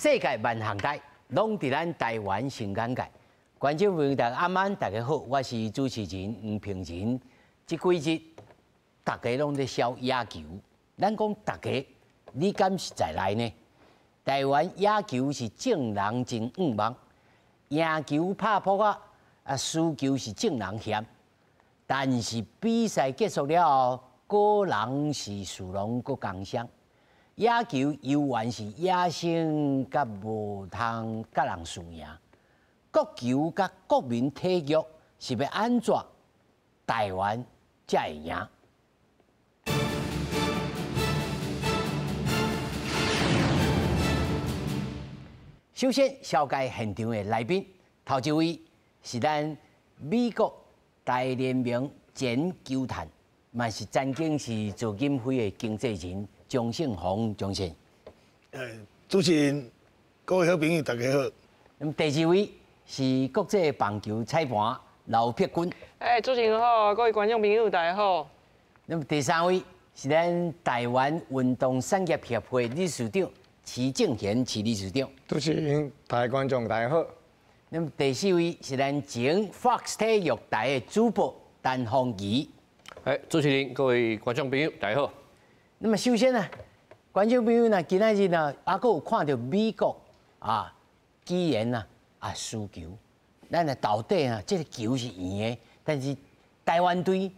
世界万项台攏佇咱台灣新眼界。觀眾朋友大家晚安，大家好，我是主持人黃平仁。這幾日大家攏咧痟野球，咱講大家，你敢是在內呢？台灣野球是眾人真向望，贏球拍撲仔，啊輸球是眾人嫌。但是比賽結束了後，個人是輸攏閣工傷。野球猶原是野生，佮無通佮人輸贏。國球佮國民體育是欲按怎台灣才會贏？首先，紹介現場的來賓，頭一位是咱美國大聯盟前球探，嘛是曾經是曹錦輝的經紀人鍾勝鴻鍾先。主持人，各位好朋友，大家好。那麼第二位是國際棒球裁判劉碧君。主持人好，各位觀眾朋友大家好。那麼第三位是咱台灣運動產業協會理事長徐正賢徐理事長。主持人，大家觀眾大家好。那麼第四位是咱前 Fox 體育台的主播陳鳳儀。主持人，各位觀眾朋友大家好。那麼首先呢，觀眾朋友呢，今仔日呢，猶閣有看著美國啊，居然啊輸球，咱啊到底啊，這個球是圓的，但是台灣隊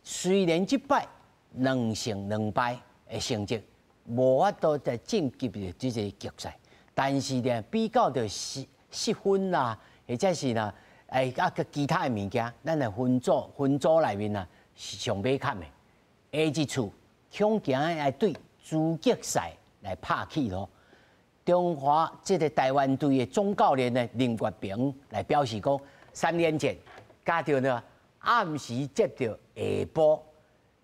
雖然這擺兩勝兩敗的成績，無法度再晉級著這個決賽，但是呢，比較著失分啦，或者是呢，閣其他的物件，咱來分組分組內面啊是上尾坎的。下一次恐驚來對資格賽來拍起囉。中華這個台灣隊的總教練呢林國平來表示講，3年前加著呢暗時接著下晡，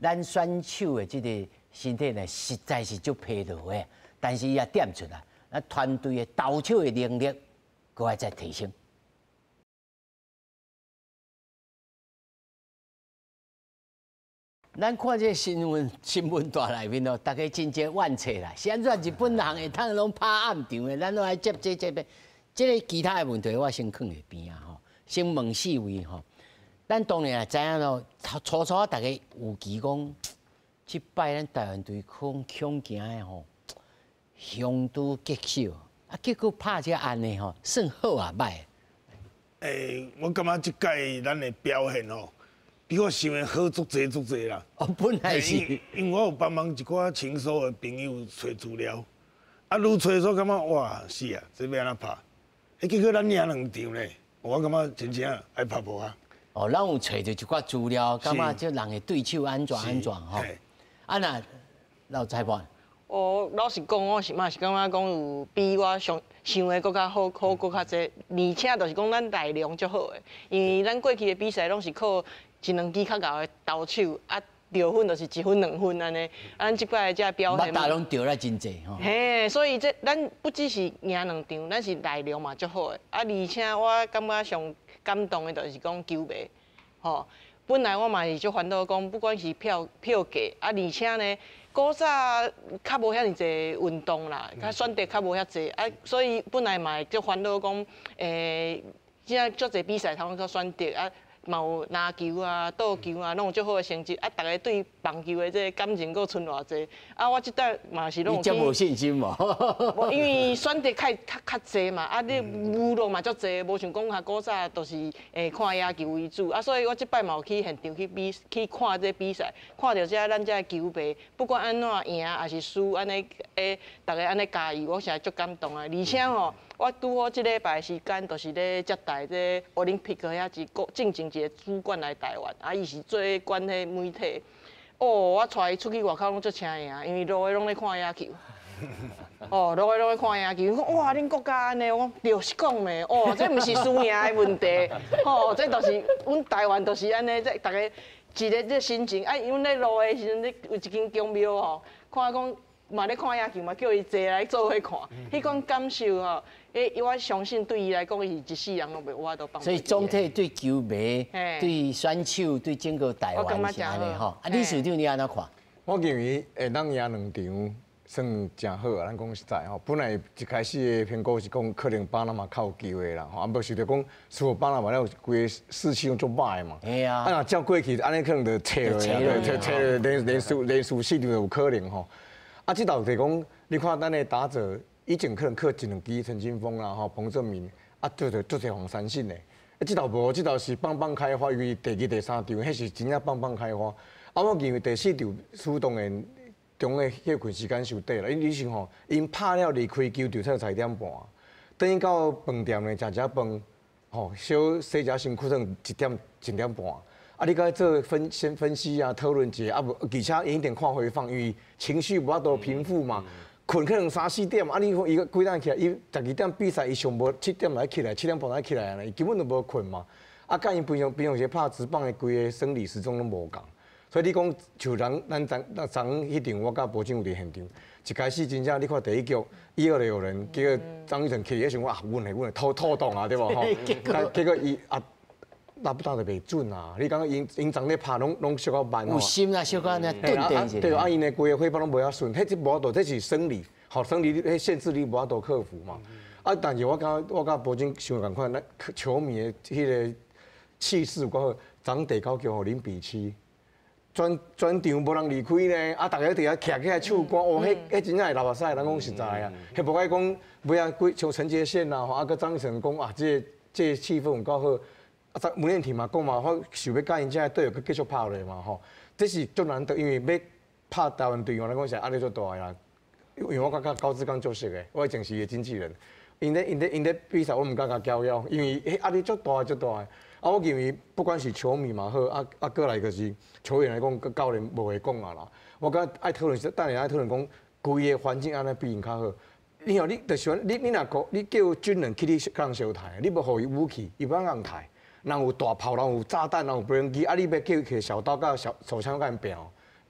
咱選手的這個身體呢實在是足疲勞的，但是伊也點出來，咱團隊的投手的能力閣愛再提升。咱看這個新聞台內面哦，大家真濟怨氣啦。是按怎日本人會通攏拍暗場的，咱攏愛接這這個，這個其他的問題我先囥佇邊仔吼，先問四位吼。咱當然也知影咯，初初大家有期講，這擺咱台灣隊恐恐驚的吼，凶多吉少，啊，結果拍這按呢吼，算好啊歹。我感覺這屆咱的表現吼，比我想的好足濟足濟啦。哦，本來是。因為我有幫忙一寡青蘇的朋友揣資料，啊，愈揣煞感覺哇，是啊，這欲按怎拍？結果咱贏兩場咧，我感覺真正愛拍無啊。哦，咱有揣著一寡資料，感覺這人的對手按怎按怎吼。啊若老裁判。我老實講，我是嘛是感覺講有比我想想的閣較好，好閣較濟，而且就是講咱內容足好的，因為咱過去的比賽攏是靠一兩支較𠢕的投手，啊，著分就是1分2分按呢。啊，咱這擺的這表現，目打攏著了真濟吼。嘿，所以這咱不只是贏兩場，咱是內容嘛足好的。啊，而且我感覺上感動的就是講球迷，吼，本來我嘛是足煩惱講，不管是票價，啊，而且呢，古早較無遐爾濟運動啦，較選擇較無遐濟，啊，所以本來嘛會足煩惱講，這足濟比賽通去選擇啊。嘛有籃球啊、桌球啊，攏有足好的成績。啊，逐家對棒球的這個感情閣剩偌濟。啊，我這擺嘛是攏有。你這無信心無？無，因為選擇較濟嘛，啊，你娛樂嘛足濟，無像講較古早都是看野球為主。啊，所以我這擺嘛有去現場去比去看這比賽，看著這咱這球迷，不管按怎贏抑是輸，按呢逐家按呢加油，我實在足感動啊！而且吼，我拄好這禮拜時間，就是咧接待這奧林匹克遐一個進前一個主管來台灣，啊，伊是做管彼媒體。哦，我帶伊出去外口攏足請贏，因為路的攏咧看野球。哦，路的攏咧看野球，伊講哇，恁國家按呢，我講就是講的，哦，這毋是輸贏的問題，吼，這就是阮台灣就是按呢，這逐家一個這心情。啊，阮咧路的時陣，咧有一間宮廟吼，看講嘛咧看野球嘛，叫伊坐來做伙看，彼款感受吼。我相信對伊來講，伊是一世人攏袂有法度放。所以總體對球迷、對選手、對整個台灣是按呢吼。啊，理事長你按怎看？我認為會當贏兩場，算誠好啊，咱講實在吼，本來一開始的評估是講可能巴拿馬較有機會啦，吼，啊無想著講輸巴拿馬了，規個士氣攏足歹的嘛。啊，若照過去，按呢可能就切落去，對，切落連連續4場就有可能吼。啊，這道就是講，你看咱的打者以前可能靠一兩支陳金鋒啦，吼，彭政閔啊，做做做這防三振的。啊，這道無，這道是棒棒開花，因為第二、第三場，彼是真正棒棒開花。啊，我認為第四場輸當然中的歇睏時間傷短啦，因為你想吼，𪜶拍了離開球場才10點半，轉去到飯店呢，食食飯，吼，小洗食身軀，算1點1點半。啊，你閣做先分析啊，討論一下，啊無，而且𪜶一定看回放，因為情緒無法度平復嘛。睏可能三四點，啊，你伊幾點起來？伊12點比賽，伊上無7點來起來，7點半來起來啊，伊根本就無睏嘛。啊，佮𪜶平常時拍職棒的規個生理時鐘攏無仝。所以你講像人，咱昨咱昨昏彼場，我佮博正有佇現場，一開始真正你看第一局，一二壘有人，結果張育成起來時陣，啊，阮的吐吐動啊，對無吼？結果伊啊，打不打得袂準啊？你感覺𪜶𪜶昨咧拍攏小可慢。有心啦，小可按呢頓頓一下。對啊，𪜶的規個揮棒攏無遐順，彼這無法度，這是生理，好生理，彼限制你無法度克服嘛。啊，但是我佮博正想仝款，咱球迷的彼個氣勢有夠好。昨昏第九局吼0比7。全全場無人離開呢，啊，逐家佇遐徛起來唱歌，哦，彼彼真正會流目屎，咱講實在啊，彼無愛講尾仔幾像陳傑憲啦，吼，啊，閣張育成講啊，這個氣氛有夠好，啊，張吳念庭嘛講嘛，我想欲佮𪜶遮的隊友閣繼續拍落嘛，吼，這是足難得，因為欲拍台灣隊員來講是壓力足大的啦，因為我佮高志剛足熟的，我以前是伊的經紀人，𪜶咧比賽，我毋敢共攪擾，因為彼壓力足大足大的。啊，我認為不管是球迷嘛好，啊啊，過來就是球員來講，佮教練無話講啊啦。我感覺愛討論，等下愛討論講，規个環境按呢比𪜶較好。你吼，你就是講，你若講，你叫軍人去你共人相刣，你無予伊武器，伊欲按怎刣？人有大炮，人有炸彈，人有無人機，啊，你欲叫伊提小刀佮小手槍共𪜶拚，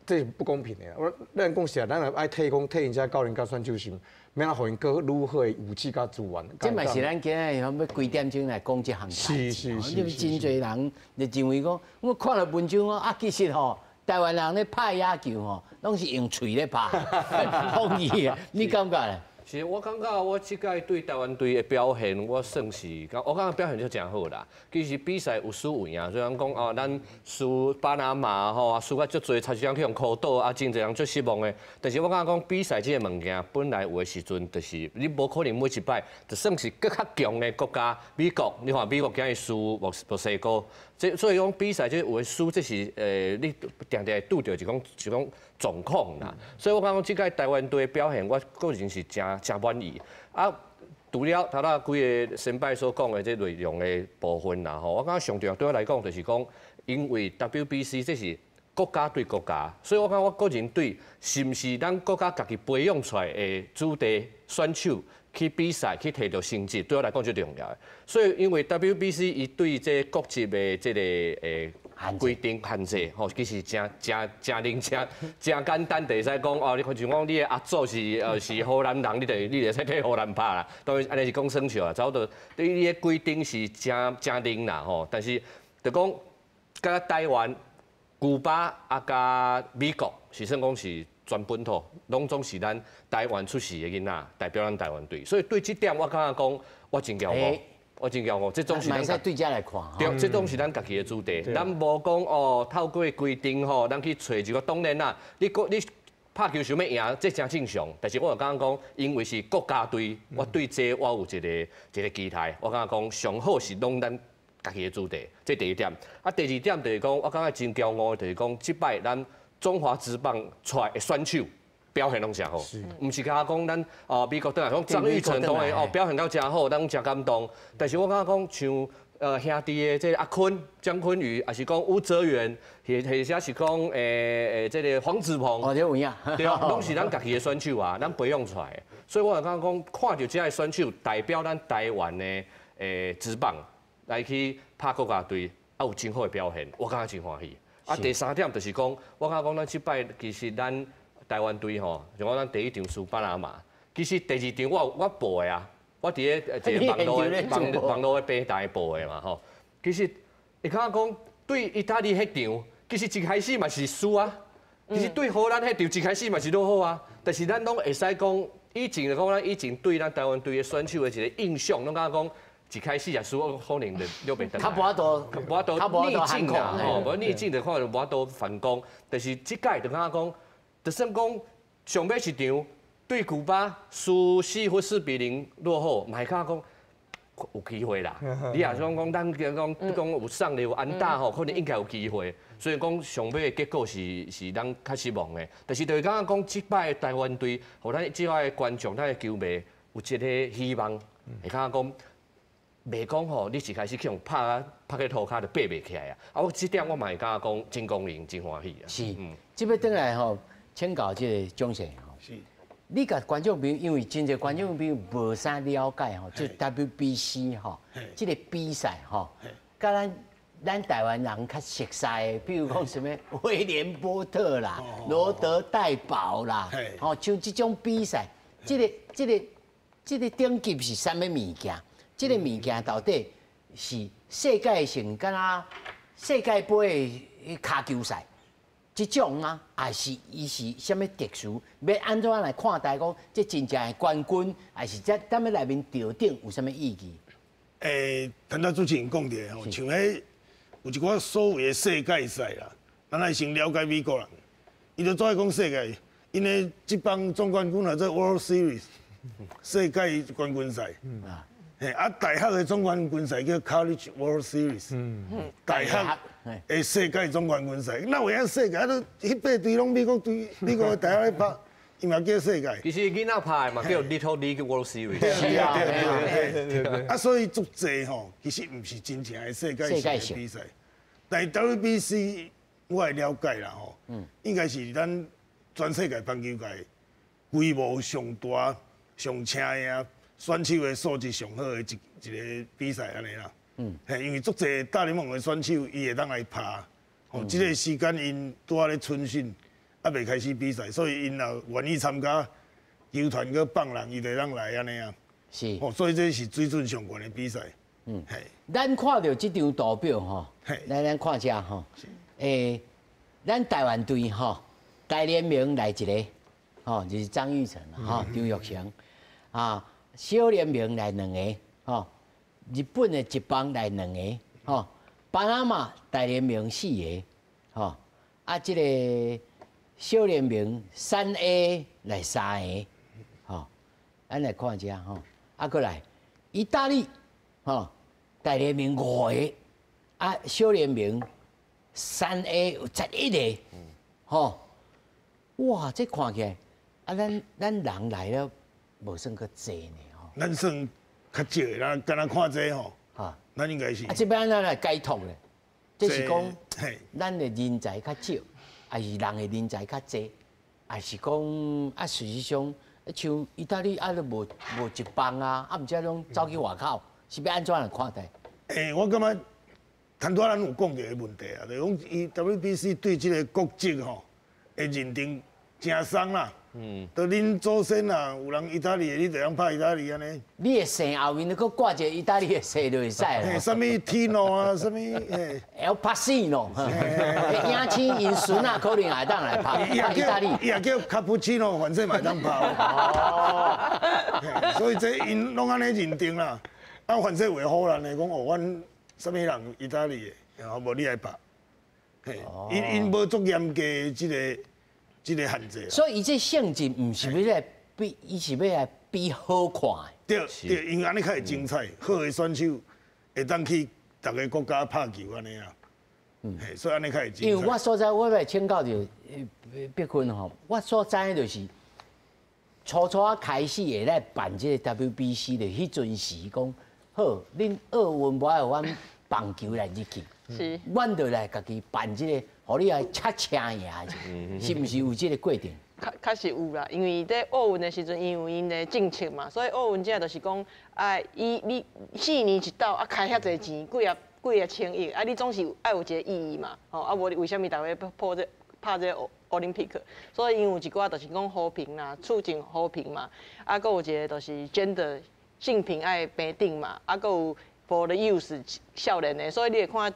這是不公平的。我咱講實在，咱若愛替講替𪜶遮教練佮選手想，欲按怎予𪜶閣愈好的武器佮資源。這嘛是咱今仔日欲幾點鐘來講這項代誌。因為真濟人就認為講，我看了文章哦，啊，其實吼，台灣人咧拍野球吼，攏是用喙咧拍，講伊啊，你感覺咧？是，我感覺我這屆對台灣隊的表現，我算是，我感覺表現就誠好啦。其實比賽有輸有贏，雖然講哦，咱輸巴拿馬吼，輸甲足濟，差一點去予箍倒，啊，真濟人足失望的。但是我感覺講比賽這个物件，本來有的時陣就是你無可能每一擺就算是閣較強的國家，美國，你看美國今日輸墨西哥，這所以講比賽這有的輸，這是你定定會拄著一種一種狀況啦。所以我感覺這屆台灣隊的表現，我個人是誠誠滿意。啊，除了頭仔幾个先輩所講的這內容的部分啦吼，我感覺上重要對我來講就是講，因為 WBC 這是國家對國家，所以我感覺我個人對是毋是咱國家家己培養出來的子弟選手去比賽去提著成績，對我來講最重要的。所以因為 WBC 伊對這國籍的這个規定限制吼，其實誠誠誠靈誠誠簡單，就會使講哦，你看像講你的阿祖是荷蘭人，你就會使替荷蘭拍啦。當然按呢是講耍笑啦，差不多對你的規定是誠誠靈啦吼，但是就講佮台灣、古巴啊，佮美國是算講是全本土，攏總是咱台灣出世的囡仔，代表咱台灣隊，所以對這點我感覺講我真驕傲。我真驕傲，這種是咱對這來看，對，這種是咱家己的主題。咱無講哦，透過規定吼，咱去揣一個當然啦。你國你拍球想欲贏，這誠正常。但是我就感覺講，因為是國家隊，我對這我有一個期待。我感覺講上好是攏咱家己的主題，這第一點。啊，第二點就是講，我感覺真驕傲，就是講這擺咱中華職棒出來的選手表現攏誠好，毋是干焦講咱哦美國轉來講張育成當然哦表現到誠好，咱攏誠感動。但是我感覺講像兄弟的這个阿坤江坤宇，抑是講吳哲源，或者是講這个黃子鵬，哦，這有影，對啊，攏是咱家己的選手啊，咱培養出來的。所以我感覺講，看著這个選手代表咱台灣的職棒來去拍國家隊，啊有真好的表現，我感覺真歡喜。啊，第三點就是講，我感覺講咱這擺其實咱台灣隊吼，像講咱第一場輸巴拿馬，其實第二場我報的啊，我佇咧一個網路的網路的平台報的嘛吼。其實會感覺講對意大利彼場，其實一開始嘛是輸啊，其實對荷蘭彼場一開始嘛是落後啊，但是咱攏會使講，以前就講咱以前對咱台灣隊的選手的一個印象，攏感覺講一開始也輸，可能就溜袂轉來。較無法度，無法度逆境啦，吼，無逆境就可能無法度反攻。但是這屆就感覺講，就算講上尾一場對古巴輸4分4比0落後，嘛會感覺講有機會啦。你若想講，咱講講有送的有安打吼，可能應該有機會。所以講上尾的結果是咱較失望的。但是就是感覺講，這擺台灣隊，予咱這擺的觀眾、咱的球迷有一個希望，會感覺講，袂講吼，你一開始去予拍啊，拍去塗跤就爬袂起來啊！啊，我這點我嘛會感覺講真光榮、真歡喜啊！是，這擺轉來吼，請教這個鍾先吼。是。你共觀眾朋友，因為真濟觀眾朋友無啥了解吼，這 WBC 吼，這個比賽吼，佮咱台灣人較熟悉的，比如講啥物威廉波特啦、羅德代堡啦，吼，像這種比賽，這個等級是啥物物件？這個物件到底是世界性，敢若世界盃的跤球賽？這種啊，還是伊是啥物特殊？欲按怎來看待講，這真正的冠軍，還是這踮咧內面得獎有啥物意義？頭拄主持人講著吼，像彼有一寡所謂的世界賽啦，咱愛先了解美國人，伊就做愛講世界，𪜶的這幫總冠軍啊，做 World Series 世界冠軍賽。嘿，啊，大學的總冠軍賽叫 College World Series，大學的世界總冠軍賽，哪有影世界？啊，都彼八隊攏美國隊，美國的大學咧拍，伊嘛叫世界。其實囡仔拍的嘛叫 Little League World Series。是啊，對對對。啊，所以足濟吼，其實毋是真正的世界性的比賽。但是 WBC 我的了解啦吼，應該是咱全世界棒球界規模上大、上請的選手的素質上好的一個比賽按呢啦。嘿，因為足濟大聯盟的選手，伊會當來拍，吼，這個時間𪜶拄仔咧春訓，猶未開始比賽，所以𪜶若願意參加，球團閣放人，伊就會當來按呢啊。吼，所以這是水準上懸的比賽。嘿。咱看著這張圖表吼，來咱看這吼，咱台灣隊吼，大聯盟來一個，吼，就是張育成吼，張育成，啊。小聯盟來兩個，吼，日本的職棒來兩個，吼，巴拿馬大聯盟四個，吼，啊，這個小聯盟3A 來三個，吼，咱來看這吼，啊，閣來意大利，吼，大聯盟五個，啊，小聯盟3A 有11個，吼，哇，這看起來，啊，咱人來了。無算閣濟呢吼，咱算較少的，咱敢若看這吼，咱應該是。啊，這欲按怎來解脫咧？這是講，咱的人才較少，還是人的人才較濟，還是講啊？事實上，像意大利啊，都無職棒啊，啊，毋知攏走去外口，是欲按怎來看待？我感覺頭拄仔咱有講著个問題啊，就是講伊 WBC 對這個國籍吼的認定誠鬆啦。就恁祖先啊，有人意大利的，你就通拍意大利按呢。你的姓後面閣掛一個意大利的姓就會使啦。啥物 Tino 啊，啥物嘿。 El Pacino，影星𪜶孫仔可能也會當來拍意大利。伊也叫卡布奇諾，反正嘛會當拍。哦。所以這𪜶攏按呢認定啦。啊，反正話好難的講哦，阮啥物人意大利的，然後無你來拍。嘿，𪜶無足嚴格這個限制。所以伊這性質毋是欲來比，伊是欲來比好看的。對對，因為按呢較會精彩，好的選手會當去逐个國家拍球按呢啊。所以按呢較會精彩。因為我所在，我欲請教著碧坤吼，我所知影就是初初仔開始會來辦這個 WBC 的彼陣時，講好，恁奧運無愛予阮棒球來入去，阮就來家己辦這個。予你來車車贏者，是毋是有這個過程？確實有啦，因為佇奧運的時陣，𪜶有𪜶的政策嘛，所以奧運這就是講，啊，伊你4年一擺啊，開遐濟錢，幾啊幾啊千億，啊，你總是愛有一個意義嘛，吼，啊，無你為啥物逐家破這拍這奧林匹克？所以𪜶有一寡就是講和平啦，促進和平嘛，啊，閣有一個就是 gender 性平愛平等嘛，啊，閣有 for the youth 少年的，所以你會看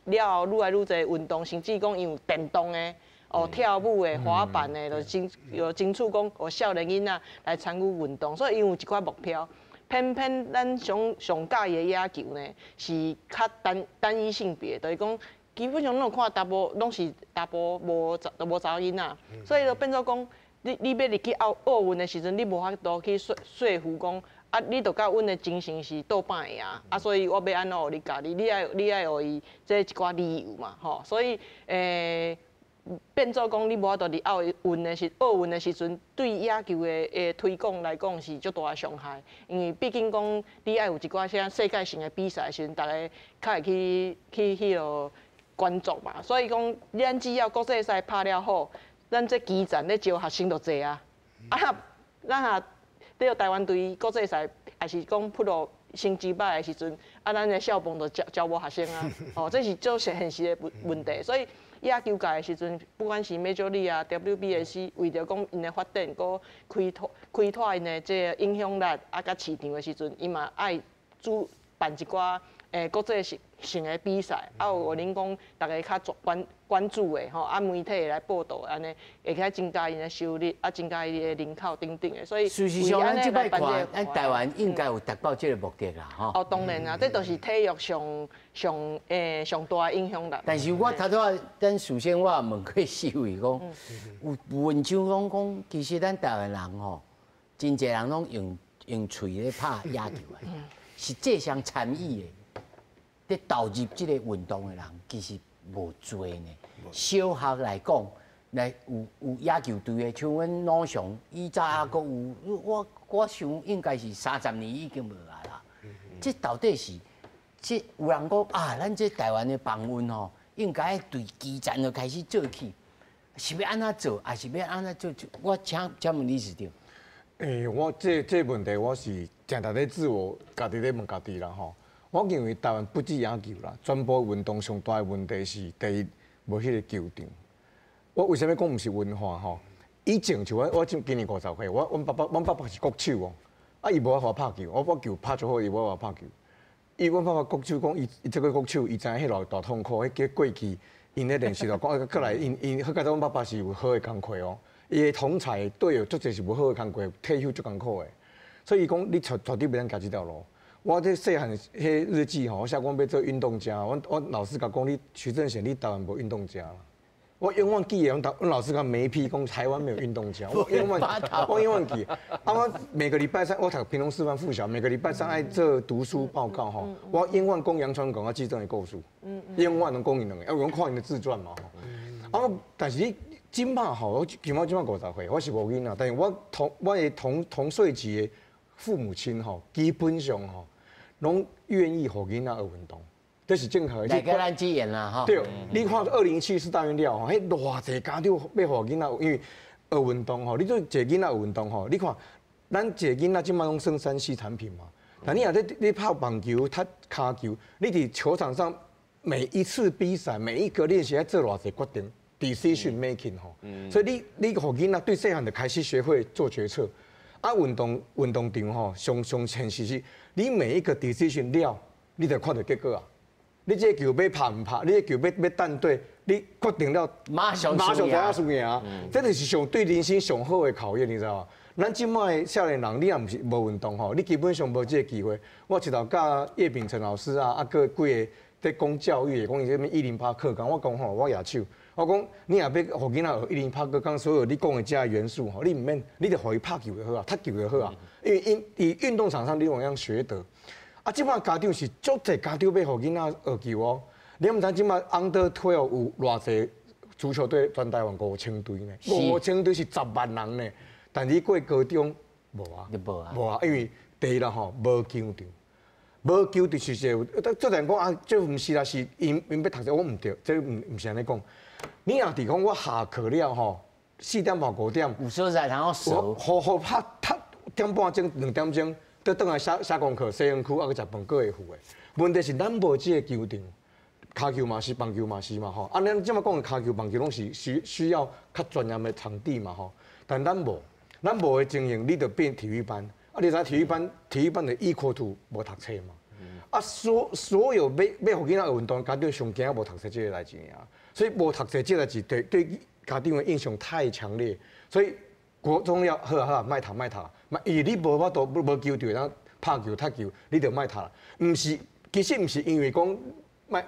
了後愈來愈濟運動，甚至講𪜶有電動的，哦，跳舞的、滑板的，就争有争取讲，予少年囡仔来参与运动，所以𪜶有一寡目标。偏偏咱上上佮意的野球呢，是较单单一性别，就是讲基本上拢有看查埔，拢是查埔无都无查某囡仔，所以就变做讲，你欲入去奥奥运的时阵，你无法度去说说服讲，啊，你就佮阮的精神是倒摆的啊，啊，所以我欲按怎予你加入，你爱予伊这一寡理由嘛，吼，所以变做讲你无法度伫奥运的时阵，对野球的推广来讲是足大的伤害，因为毕竟讲你爱有一寡啥世界性的比赛的时阵，逐家较会去彼落关注嘛。所以讲，咱只要国际赛拍了好，咱这基层咧招学生就济啊。啊，咱若对台湾队国际赛，也是讲普罗成绩歹的时阵，啊，咱的校棒就招招无学生啊。哦，这是足现实的问题，所以。野球界的时阵，不管是 Major League 啊、WBSC，为著讲𪜶的发展，阁开拓开拓𪜶的这个影响力啊，佮市场的时阵，伊嘛爱主办一寡国际性性的比赛，啊，有予恁讲逐家较关关注的吼，啊，媒体会来报道，按呢会较增加𪜶的收入，啊，增加𪜶的人口等等的，所以事实上，咱这摆看，咱台湾应该有达到这个目的啦，吼。哦，当然啊，这都是体育上上上大的影响力。但是我头拄仔，咱首先我问过四位讲，有文章讲讲，其实咱台湾人吼，真济人拢用用喙咧拍野球的，实际上参与的，咧投入这个运动的人，其实无济呢。小学来讲，来有野球队的，像阮老祥以早犹阁有，我想应该是30年已经无啊啦。这到底是这有人讲啊，咱这台湾的棒运吼，应该对基层就开始做起，是欲按怎做，抑是欲按怎做？我请问理事长。我这问题我是定定咧自我家己咧问家己啦吼。我认为台湾不止野球啦，全部运动上大的问题是第一，无彼个球场。我为啥物讲毋是文化吼？以前像我今年50岁，阮爸爸是国手哦，啊伊无爱予我拍球，我球拍足好，伊无爱予我拍球。伊阮爸爸国手讲，伊这个国手，伊知影彼偌大痛苦，彼个过去𪜶咧练习就讲，过来𪜶𪜶好佳哉阮爸爸是有好的工课哦，伊的同侪队友足济是无好的工课，退休足艰苦的，所以伊讲你绝绝对袂当行这条路。我这细汉彼日记吼，我写讲欲做运动家，阮老师共讲你徐正贤，你台湾无运动家啦。我永远记得，阮老师共眉批讲台湾没有运动家，我永远记。啊，我每个礼拜三我读屏东师范附小，每个礼拜三爱做读书报告吼，我永远讲杨传广佮纪政的故事，永远拢讲𪜶两个，啊，我看𪜶的自传嘛吼。啊，但是你这马吼，我今仔这马50岁，我是无囡仔，但是我的同岁级的父母亲吼，基本上吼，拢愿意予囡仔学运动，这是正确的。来佮咱支援啦，吼。对，你看2017世大运了吼，彼偌济家长欲予囡仔，因为学运动吼，你做一个囡仔学运动吼，你看咱一个囡仔这马拢算3C 产品嘛。但你若咧咧拍棒球、踢跤球，你伫球场上每一次比赛、每一个练习，爱做偌济决定，decision making 吼。所以你予囡仔对细汉就开始学会做决策。啊，运动场吼，上上现实是，你每一个 decision 了，你就看到结果啊。你这个球欲拍毋拍？你这个球欲弹对，你决定了，马上马上知影输赢啊！这就是上对人生上好的考验，你知道吗？咱这马的少年人，你若毋是无运动吼，你基本上无这个机会。我一头佮叶秉成老师啊，啊，阁几个伫讲教育的，讲伊啥物108课纲，我讲吼，我举手。我讲你若欲予囡仔学一零八课纲，所有你讲的这元素吼，你毋免，你就予伊拍球就好啊，踢球就好啊。因为𪜶伫运动场上，你有样学得。啊，这马家长是足济家长欲予囡仔学球哦。你毋知这马 under 12 有偌济足球队，全台湾5000队呢，5000队是10万人呢。但你过高中无啊？无啊？无啊，因为第一啦吼，无球场，无球场是一个。做人讲啊，这毋是啦，是𪜶𪜶欲读册，我毋对，这毋毋是按呢讲。你若伫讲我下课了吼，4点半5点，有所在通好好好拍踢点半钟、2点钟，倒转来写写功课、洗身躯，啊阁食饭，阁会赴的。问题是咱无这个球场，跤球嘛是，棒球嘛是嘛吼。啊，咱这马讲的跤球、棒球拢是需要较专业的场地嘛吼。但咱无，咱无的情形，你就变体育班。啊，你知体育班，体育班的 equal to 无读册嘛。啊，所有欲予囡仔学运动，家长上惊无读册这个代志尔，所以无读册这个代志对家长的印象太强烈，所以国中要好啊好啊，莫读莫读，因为你无法度无球队通拍球踢球，你就莫读。毋是，其实毋是因为讲莫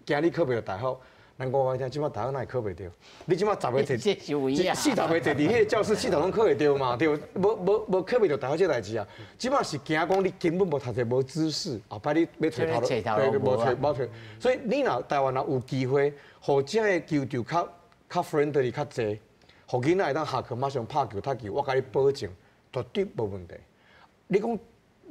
惊你考袂著大学。咱讲我听，这摆大学哪会考袂著？你这摆十个坐，40个坐伫彼个教室，四十拢考会著嘛？对，无考袂著大学这代志啊！这摆是惊讲你根本无读册，无知识，后摆你欲揣头路，对，无揣无揣。所以你若台湾若有机会，予这个球场较 friendly 较济，予囡仔会当下课马上拍球踢球，我共你保证，绝对无问题。你讲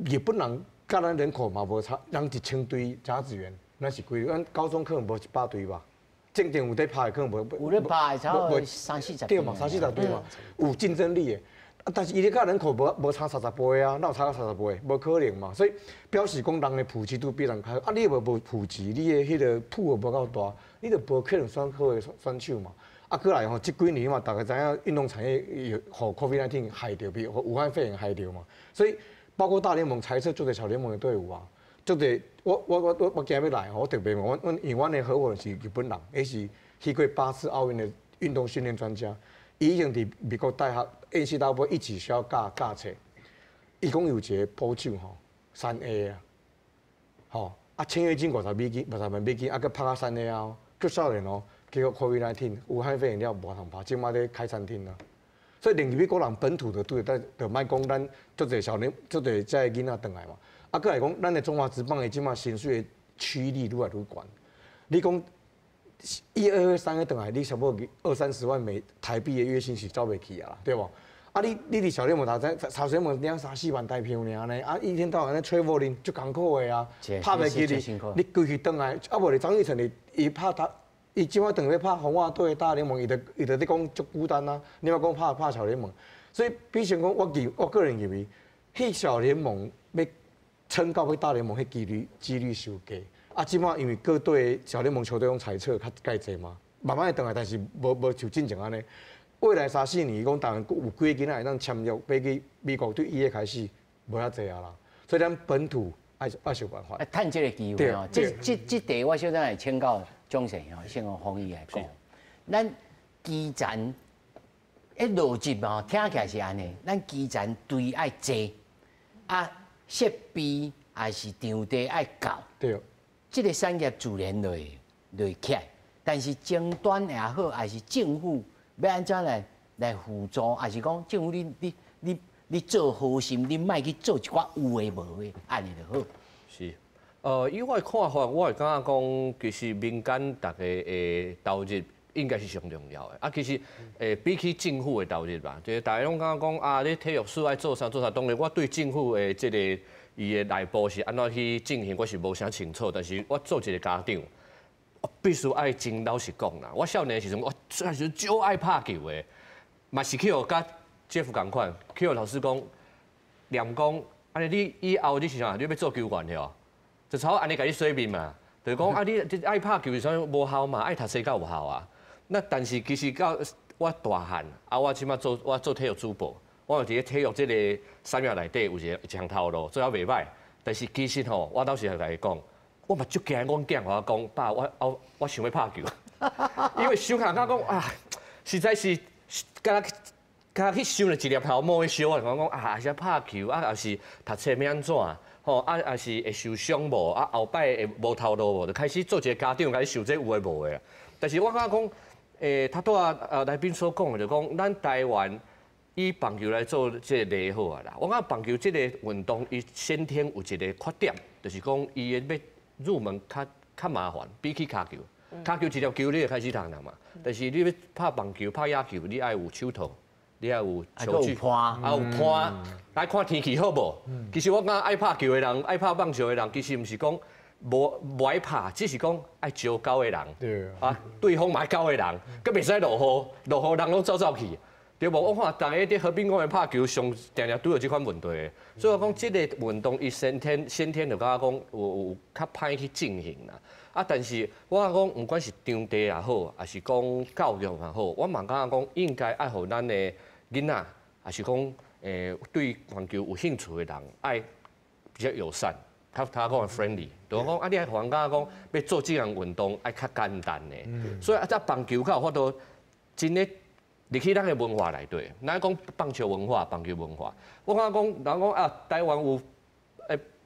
日本人佮咱人口嘛无差，人1000队甲子园，咱是几？咱高中可能无100队吧。正正有咧拍的可能无，有咧拍的差不多三四十，对嘛，三四十队嘛，有竞争力的。啊，但是伊咧佮人口无差三十倍啊，哪有差到三十倍？无可能嘛。所以表示讲人的普及度比人较好。啊，你无普及，你的彼个谱无够大，你就无可能选好的选手嘛。啊，过来吼，这几年嘛，大家知影运动产业有予 COVID-19 害著，比如武汉肺炎害著嘛。所以包括大联盟裁撤足济小联盟的队伍啊。足济，我今欲来吼，我特别问我，因为阮的合伙人是日本人，伊是去过8次奥运的运动训练专家，伊已经伫美国大学 NCAA 一级需要教教册。伊讲有一个捕手吼，3A 啊，吼啊签约金50美金，50万美金，啊阁拍到3A 啊，足少年哦，结果 COVID-19 武汉肺炎了无通拍，这摆咧开餐厅啊。所以连美国人本土的队，但就莫讲咱足济少年，足济这个囡仔转来嘛。啊，阁来讲，咱的中华职棒的这马薪水的驱力愈来愈悬。你讲一二三个转来，你差不多二三十万美台币的月薪是走袂去啊，对无？啊，你伫小联盟头先，小联盟两三四万台票尔呢，啊，一天到晚咧 traveling 足艰苦的啊，拍袂起你，你规气转来，啊无你张育成你伊拍他，伊这摆转来拍红袜队大联盟，伊就咧讲足孤单啊。你莫讲拍拍小联盟，所以比如讲，我个人认为，彼小联盟欲撑到欲大联盟，彼几率伤低。啊，这摆因为各队小联盟球队拢裁撤较盖济嘛，慢慢会转来，但是无像进前按呢。未来三四年，讲台湾有几个囡仔会当签约欲去美国，对伊个开始无遐济啊啦。所以咱本土爱想办法。啊，趁这个机会哦，这题我小等会请教钟先吼，先予方毅来讲。咱基层的逻辑嘛，听起来是按呢，咱基层队爱济啊，设备也是场地爱够。这个产业自然就会起来，但是前端也好，还是政府欲按怎来辅助，还是讲政府你做好心，你莫去做一寡有的无的，按呢就好。是，以我的看法，我会感觉讲，其实民间大家的投入应该是上重要的。啊，其实，比起政府的投入吧，就是大家拢感觉讲啊，你体育署爱做啥做啥，当然我对政府的这个伊的内部是按怎去进行，我是无啥清楚。但是我做一个家长，我必须爱真老实讲啦。我少年的时阵，我最时就爱拍球的，嘛是去予佮 Jeff 仝款，去予老师讲，念讲，按呢你以后你是啥？你欲做球员吼？就差按呢共你洗面嘛，就是讲啊，你爱拍球是啥无效嘛，爱读册才有效啊。那但是其实到我大汉啊，我这摆做我做体育主播，我有伫咧体育这个产业内底有一项头路，做了袂䆀。但是其实吼，我老实共伊讲，我嘛足惊阮囝共我讲，爸，我想欲拍球，因为想看讲讲啊，实在是敢若敢若去想了一粒头毛去烧啊，讲讲啊，还是拍球啊，抑是读册欲按怎？吼啊，抑是会受伤无？啊，后摆会无头路无？就开始做一个家长，开始想这有的无的。但是我感觉讲，头拄仔来宾所讲的，就讲咱台湾以棒球来做这个例好啊啦。我感觉棒球这个运动，伊先天有一个缺点，就是讲伊的欲入门较麻烦，比起跤球。跤球一粒球你就开始踢啦嘛。但是你欲拍棒球、拍野球，你爱有手套。你爱有球具，啊有伴，爱看天气好无？其实我感觉爱拍球的人，爱拍棒球的人，其实毋是讲无爱拍，只是讲爱招𠢕的人。啊，对方嘛爱𠢕的人，阁袂使落雨，落雨人拢走走去，对无？我看逐家伫河滨公园拍球，上定定拄著这款问题的。所以我讲这个运动，伊先天就感觉讲有较歹去进行啦。啊，但是我讲，毋管是场地也好，抑是讲教育也好，我嘛感觉讲应该爱予咱的囡仔，抑是讲对棒球有兴趣的人，爱比较友善。較較講 friendly，就講啊，你愛予人感覺講欲做這項運動愛較簡單的，所以啊，這棒球較有法度真的入去咱的文化內底。咱講棒球文化、棒球文化，我感覺講人講啊，台灣有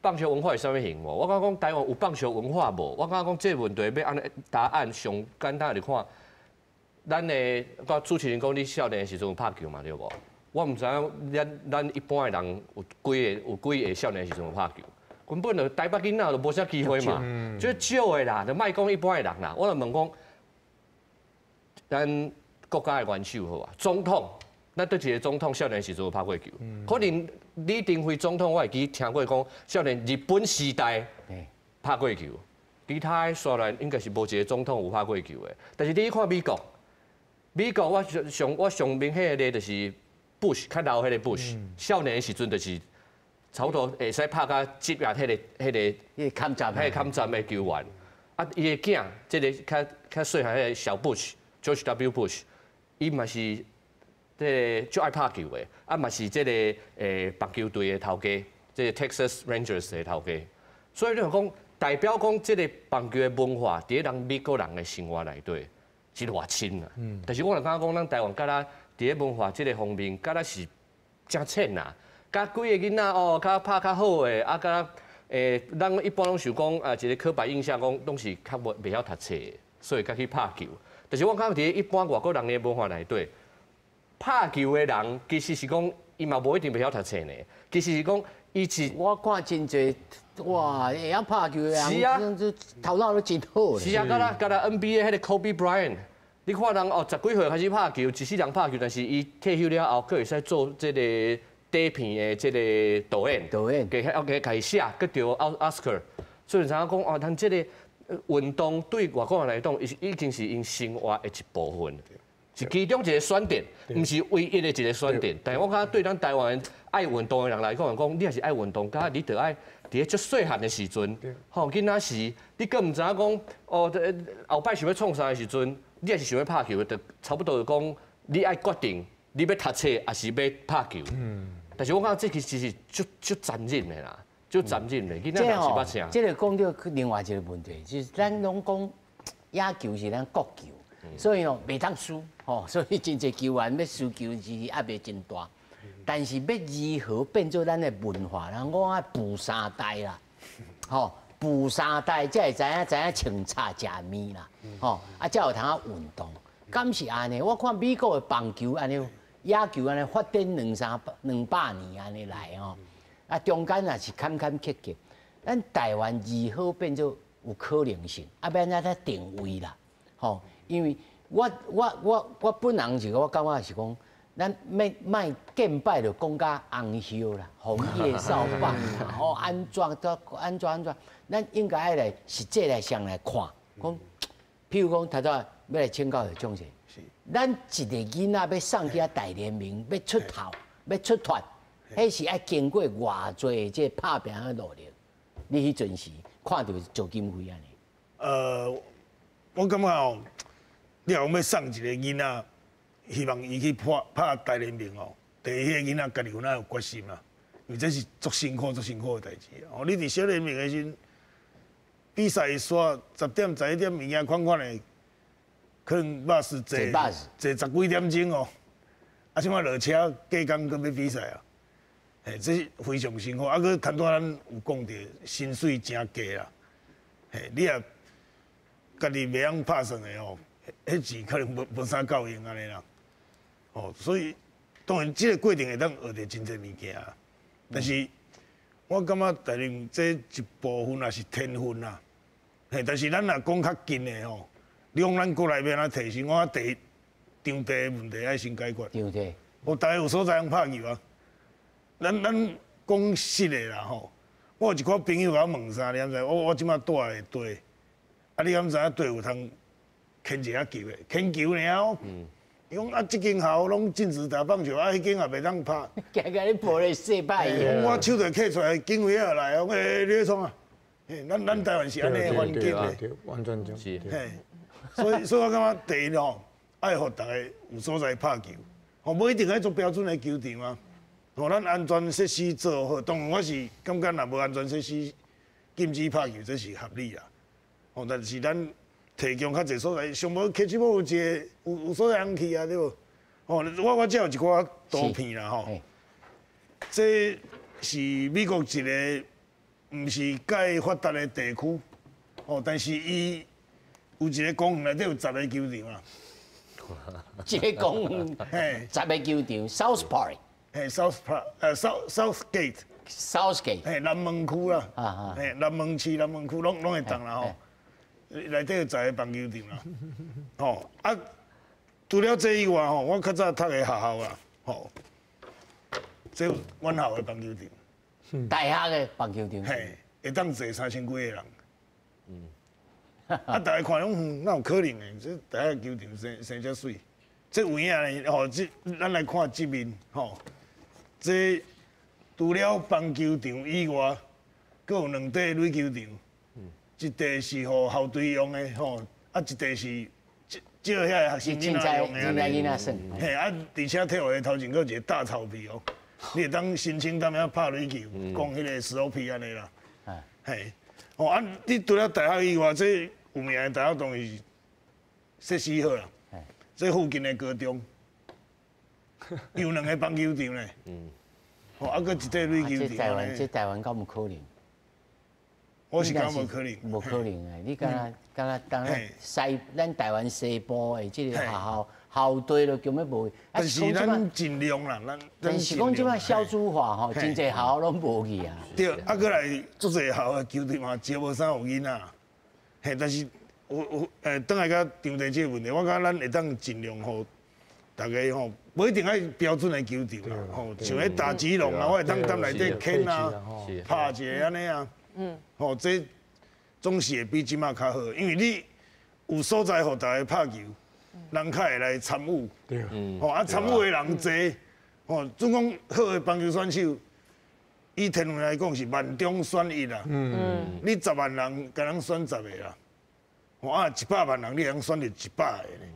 棒球文化是啥物型無？我感覺講台灣有棒球文化無？我感覺講這個問題欲按呢答案上簡單來看，咱的我主持人講你少年的時陣有拍球嘛，對無？我毋知影咱一般的人有幾個少年的時陣有拍球，根本就台北囡仔就無啥機會嘛，就少的啦，就莫講一般的人啦。我就問講，咱國家的元首好啊，總統，咱佗一个總統少年時陣有拍過球？可能李登輝總統我會記聽過講，少年日本時代拍過球，其他的煞來應該是無一个總統有拍過球的。但是你去看美國，美國我上明顯的例就是 Bush 較老彼个 Bush，少年的時陣就是差不多會使拍甲職業彼個彼個坎站，彼個坎站的球員。啊，伊的囝，這个較細漢彼个小 Bush，George W Bush，伊嘛是這个足愛拍球的，啊嘛是這个棒球隊的頭家，這个 Texas Rangers 的頭家。所以你講代表講這个棒球的文化，佇咧人美國人的生活內底是偌深啊。但是我若感覺講，咱台灣敢若佇咧文化這个方面，敢若是誠淺啊。佮幾個囡仔哦，較拍較好的，啊，敢若咱一般攏想講啊，一個刻板印象講，攏是較無袂曉讀冊，所以才去拍球。但是我感覺佇咧一般外國人的文化內底，拍球的人其實是講，伊嘛無一定袂曉讀冊呢。其實是講，伊是我看真濟，哇，會曉拍球的人，是啊，頭腦都真好。是啊，敢若 NBA 彼个 Kobe Bryant，你看人哦，十幾歲開始拍球，一世人拍球，但是伊退休了後，閣會使做這个短片的這个導演，導演，加還家己寫，閣得奧斯卡。所以知影講哦，咱這个運動對外國人來講，已經是𪜶生活的一部分，是其中一個選擇，毋是唯一的一個選擇。但是我感覺對咱台灣愛運動的人來講，講你若是愛運動，敢你著愛佇咧足細漢的時陣，吼囡仔時，你閣毋知影講哦，後擺想欲創啥的時陣，你若是想欲拍球，就差不多就講你愛決定你欲讀冊，抑是欲拍球。但是我感覺這其實是足足殘忍的啦，足殘忍的。囡仔人是捌啥？這个講到另外一个問題，就是咱攏講野球是咱國球，所以哦袂當輸，吼，所以真濟球員欲輸球是壓力真大。但是欲如何變做咱的文化，人講愛富三代啦，吼，富三代才會知影穿插食麵啦，吼，啊才有通啊運動。敢是按呢？我看美國的棒球按呢，野球按呢發展兩三百200年按呢來吼，啊中間也是坎坎坷坷。咱台灣如何變做有可能性？啊，欲按怎來定位啦？吼，因為我本人是我感覺是講，咱欲莫見擺就講甲紅葉啦，紅葉少棒啦，吼按怎按怎按怎，咱應該愛來實際來上來看，講，譬如講，頭拄仔欲來請教的總是，咱一个囡仔欲送去遐大聯盟，欲出頭，欲出脫，彼是愛經過偌濟這拍拚的努力。你彼陣時看著趙金輝按呢？我感覺哦，你若講欲送一个囡仔，希望伊去拍拍大聯盟哦，第一，彼个囡仔家己有哪有決心啊？因為這是足辛苦、足辛苦的代誌。哦，你佇小聯盟的時陣，比賽煞10點、11點，物件款款的，可能巴士坐坐十幾點鐘哦。啊，這擺落車隔工閣欲比賽啊，嘿，這是非常辛苦。啊，閣頭拄仔咱有講著，薪水誠低啦。嘿，你若家己袂曉拍算的哦，彼錢可能無啥夠用按呢啦。哦，所以當然這个過程會當學著真濟物件，但是我感覺大聯這一部分也是天分啦。嘿，但是咱若講較近的吼，你講咱國內欲按怎提升，我第一場地的問題愛先解決。場地。哦，逐家有所在通拍球啊。咱講實的啦吼，我有一寡朋友共我問啥，你敢知？我這擺住的地，啊，你敢知影地有通牽一下球的？牽球爾哦。伊講啊，這間校攏禁止打棒球，啊，彼間也袂當拍。驚共你玻璃細擺。我手就揢出來，警衛仔來哦，欸，你咧創啊？咱台灣是按呢環境的，完全就是。嘿，所以我感覺第一吼，愛予逐家有所在拍球，吼，無一定愛做標準的球場啊。吼，咱安全設施做好，當然我是感覺若無安全設施，禁止拍球，這是合理啦。吼，但是咱提供較濟所在，上無 catch 有一个有所在通去啊，對無？吼，我這有一寡圖片啦吼。這是美國一个毋是蓋發達的地區，吼，但是伊有一个公園內底有十个球場啊。一个公園，十个球場，South Park，嘿，South Park，South Gate。 South Gate，嘿，南門區啦，嘿，南門市、南門區攏會當啦吼，內底有十个棒球場啦，吼啊，除了這以外吼，我較早讀的學校啦，吼，這阮校的棒球場，大學的棒球場，嘿，會當坐3000幾个人，啊，大家看攏遠，哪有可能的？這大學球場生生遮媠，這有影呢？吼，這咱來看這面，吼，這。除了棒球場以外，閣有兩塊壘球場，一塊是予校隊用的吼，啊一塊是借借遐个學生囡仔用的。囡仔耍。嘿，啊，而且體育的頭前閣有一个大草皮哦，你會當申請踮遐拍壘球，講彼个 slope 按呢啦。嘿，哦啊，你除了大學以外，這有名的大學當然是設施好啦。這附近的高中有兩个棒球場咧。哦，啊，閣一塊壘球場。這台灣，這台灣敢有可能？我是感覺無可能。無可能的，你敢若敢若當西，咱台灣西部的這个學校校隊都根本無。但是咱盡量啦，咱。但是講這擺少子化吼，真濟學校攏無去啊。對，啊，閣來足濟學校的球隊嘛，招無啥有囡仔。嘿，但是有有轉來佮場地這个問題，我感覺咱會當盡量予大家吼，無一定愛標準的球場啦，吼，像彼大吉龍啊，我會當踮內底牽啊，拍一个按呢啊，吼，這總是會比這馬較好，因為你有所在予大家拍球，人較會來參與，吼啊參與的人濟，吼，總講好的棒球選手，以天文來講是萬中選一啦，你10萬人共人選十個啦，吼啊100萬人你會當選著100個呢。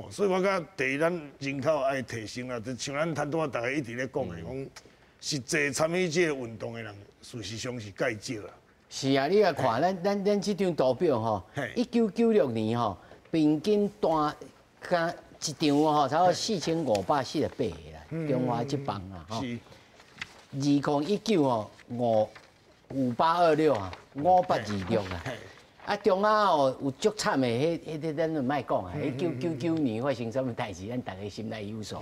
所以我感覺第一，咱人口愛提升啦，就像咱頭拄仔逐家一直咧講的，講實際參與這個運動的人，事實上是較少啦。是啊，你來看咱這張圖表吼，1996年吼，平均單敢一場吼，差不多4548個啦，中華職棒啊，吼。2019吼，5826啊，5826啊。啊，中亞哦有足慘的，彼彼个咱就莫講啊。1999年發生啥物代誌，咱逐家心內有數。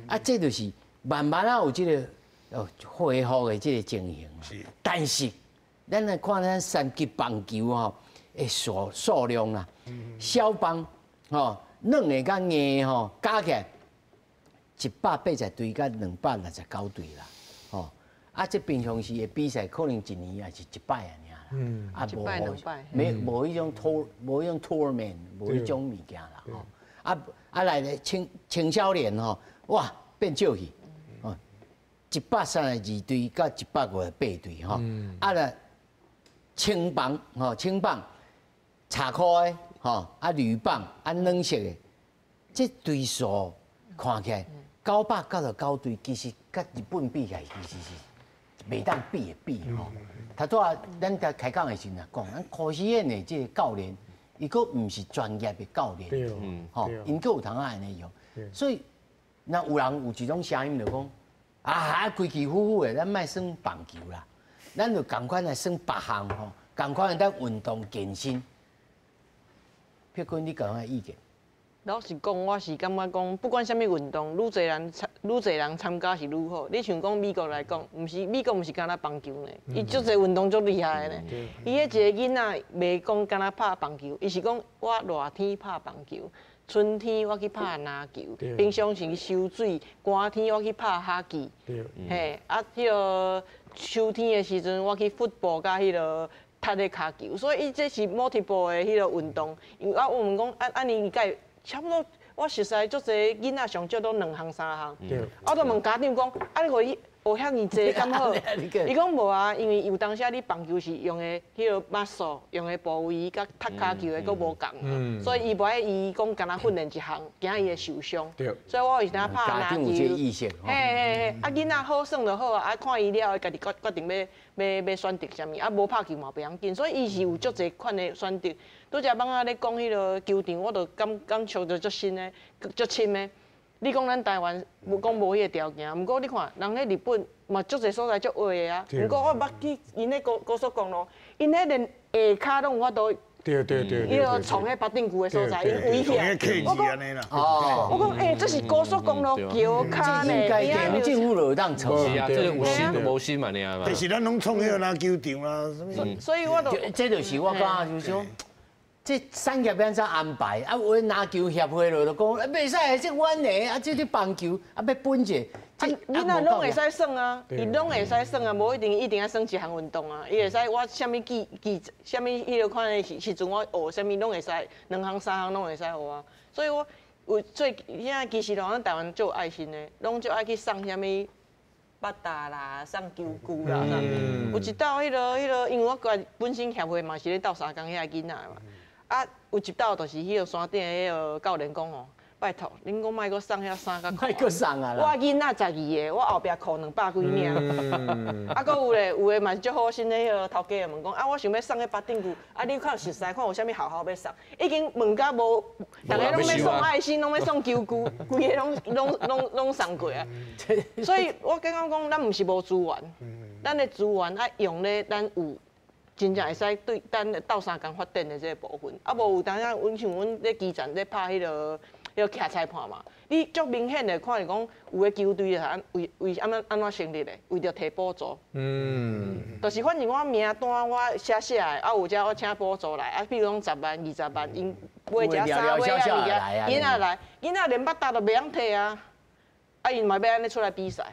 啊，這就是慢慢啊有這个哦恢復的這个情形。但是，咱來看咱三級棒球吼的數量啦，小棒吼軟的佮硬的吼加起來180隊佮269隊啦，吼。啊，這平常時的比賽可能一年也是一擺爾。啊，無沒無彼種 tour，無彼種 tournament，無彼種物件啦，吼。啊啊來咧青青少年吼，哇變少去，哦，132隊佮158隊吼。啊啦，青棒吼，青棒，插箍的吼，啊鋁棒啊軟式的，這隊數看起來999隊，其實佮日本比起來，其實是袂當比的比吼。頭拄仔咱在開講的時陣講，咱柯詩燕的這个教練，伊閣毋是專業的教練，吼，𪜶閣有通按呢用，所以若有人有一種聲音就講，啊，規氣呼呼的，咱莫耍棒球啦，咱就仝款來耍別項吼，仝款的運動健身。佩君，你講個意見？老實講，我是感覺講，不管啥物運動，愈濟人參，愈濟人參加是愈好。你像講美國來講，毋是美國毋是干焦棒球呢，伊足濟運動足厲害的呢。伊彼一個囡仔袂講干焦拍棒球，伊是講我熱天拍棒球，春天我去拍籃球，平常時去游水，寒天我去拍 hockey，嘿，啊，彼个秋天的時陣我去 football 佮彼个踢咧跤球，所以伊這是 multiple 的彼个運動。因為啊，我們講按按呢伊會差不多我熟似足濟囡仔上少都兩項三項。我就問家長講，啊你予伊學遐爾濟敢好？伊講無啊，因為有當時啊，你棒球是用的彼個 muscle，用的部位佮踢跤球的閣無仝，所以伊無愛伊講干焦訓練一項，驚伊會受傷。所以我有時陣拍籃球。嘿嘿嘿，啊囡仔好耍就好啊，啊看伊了後，家己決定欲選擇啥物，啊無拍球嘛袂要緊，所以伊是有足濟款的選擇。拄才蠓仔咧講彼個球場，我就感觸著足深的，足深的。你講咱台灣無講無彼個條件，毋過你看，人彼日本嘛足濟所在足惡的啊。毋過我捌去𪜶彼高速公路，𪜶彼連下跤攏有法度。伊個創彼拍釘球的所在，𪜶圍起來。我講，我講，欸，這是高速公路橋跤呢。應該政府就會當創。是啊，這個有心就無心嘛，爾嘛。就是咱攏創彼個籃球場啦，啥物。所以我就，這就是我感覺就是說。這產業欲按怎安排？啊，有籃球協會就講，袂使，這阮的，啊，這個棒球啊，欲分者，啊，囡仔攏會使耍啊，伊攏會使耍啊，無一定一定愛耍一項運動啊，伊會使我啥物技技，啥物彼個款的時陣我學啥物攏會使，兩項三項攏會使學啊。所以我有最現在其實咱台灣足有愛心的，攏足愛去送啥物捌達啦，送球具啦，啥。有一道彼個，因為我個本身協會嘛是咧鬥相共遐囡仔嘛。啊，有一道就是彼個山頂彼個教練講吼，拜託，恁閣莫閣送遐衫佮褲。莫閣送啊！我囡仔12個，我後壁褲200幾領。啊，閣有咧，有的嘛是足好心的彼個頭家問講，啊，我想欲送彼拍釘球，啊，你較有熟似看有啥物學校欲送？已經問甲無，逐个攏欲送愛心，攏欲送球具，規个攏送過啊。所以我感覺講，咱毋是無資源，咱的資源愛用咧，咱有。真正會使對咱鬥相共發展的這個部分，啊無有當時阮像阮咧基層咧拍彼個徛裁判嘛，你足明顯的看著講有的球隊啊，為為按怎按怎成立的，為著提補助。就是反正我名單我寫寫的，啊有遮我請補助來，啊比如講10萬、20萬，𪜶買一件衫買啊物件，囡仔來，囡仔連捌搭都袂曉提啊，啊𪜶嘛欲按呢出來比賽。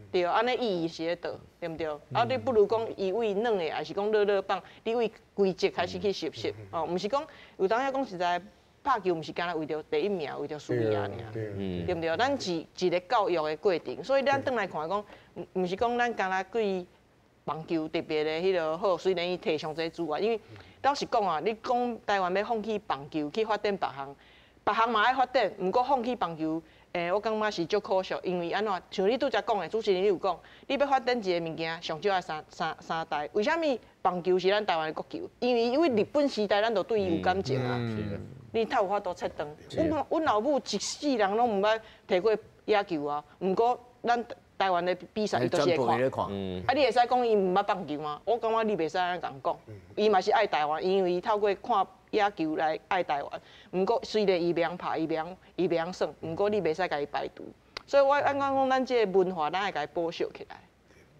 對，按呢意義是佇佗，對毋對？啊，你不如講伊為軟的，還是講樂樂棒，你為規則開始去熟悉，哦，毋是講有當時講實在，拍球毋是干焦為著第一名，為著輸贏爾，對毋對？咱是一個教育的過程，所以咱轉來看講，毋是講咱干焦對棒球特別的彼個好，雖然伊提上濟資源，因為老實講啊，你講台灣欲放棄棒球去發展別項，別項嘛愛發展，毋過放棄棒球。欸，我感覺是足可惜，因為按怎，像你拄才講的，主持人你有講，你欲發展一個物件，上少愛三代。為啥物棒球是咱台灣的國球？因為日本時代咱就對伊有感情啊。你較有法度切斷。阮老母一世人攏毋捌提過野球啊，毋過咱台灣的比賽伊都是會看。啊，你會使講伊毋捌棒球嗎？我感覺你袂使按呢共講。伊嘛是愛台灣，因為伊透過看野球來愛台灣。毋過雖然伊袂曉拍，伊袂曉耍，毋過你袂使共伊排除。所以我按怎講，咱這個文化，咱愛共伊保守起來。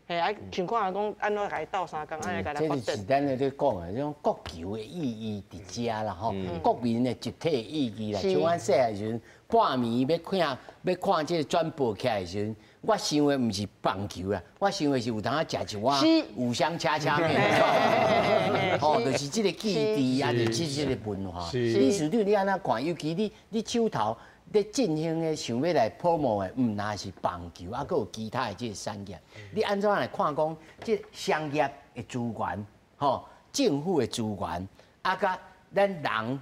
嘿，啊，像看講按怎共伊鬥相共，按呢共伊發展。這是咱咧講的，這種國球的意義佇遮啦吼，國民的集體意義啦。像阮細漢時陣，半暝欲看這個轉播起來的時陣，我想的毋是棒球啦，我想的是有當食一碗五香恰恰麵，吼，就是這個記憶啊，就是這個文化。理事長，你按怎看？尤其你手頭咧進行的想欲來 promote 的，毋但是棒球，啊，閣有其他的這個產業。你按怎來看講？這商業的資源，吼，政府的資源，啊，佮咱人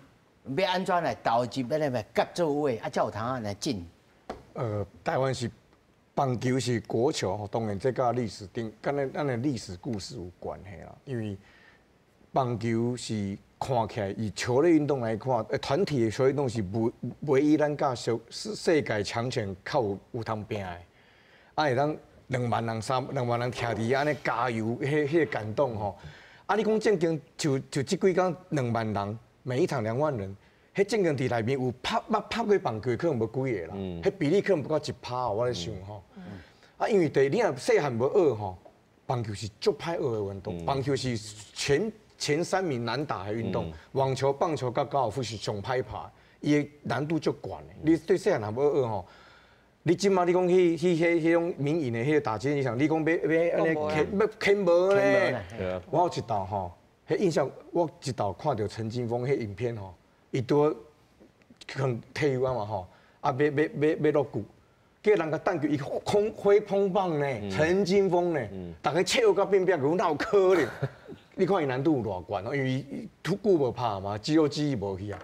欲按怎來投入，欲來合做伙，啊，才有通來進。台灣是棒球是國球，吼，當然這佮歷史頂，佮咱的歷史故事有關係啦。因為棒球是看起來以球類運動來看，團體的球類運動是唯一咱佮世界強權較有通拚的，啊會當2萬人、2萬人徛佇按呢加油，彼個感動吼。啊，你講正經就這幾工2萬人，每一場2萬人，彼正經佇內面有捌拍過棒球的可能無幾個啦，彼比例可能不到1%，我咧想吼。啊，因為第你若細漢無學吼，棒球是足歹學的運動，棒球是前三名難打的運動，網球、棒球佮高爾夫是上歹拍，伊的難度足懸的。你對細漢若無學吼，你這馬你講去彼種民營的彼個打擊場，你講欲按呢牽欲牽無咧？我有一道吼，彼印象我一道看著陳金鋒彼影片吼，伊拄可能退休啊嘛吼，啊，欲欲欲欲落球，叫人共弹球，伊空挥空棒呢，陈金锋呢，逐家笑甲变变，讲哪有可能？你看伊难度有偌悬哦，因为伊久无拍嘛，肌肉记忆无去啊。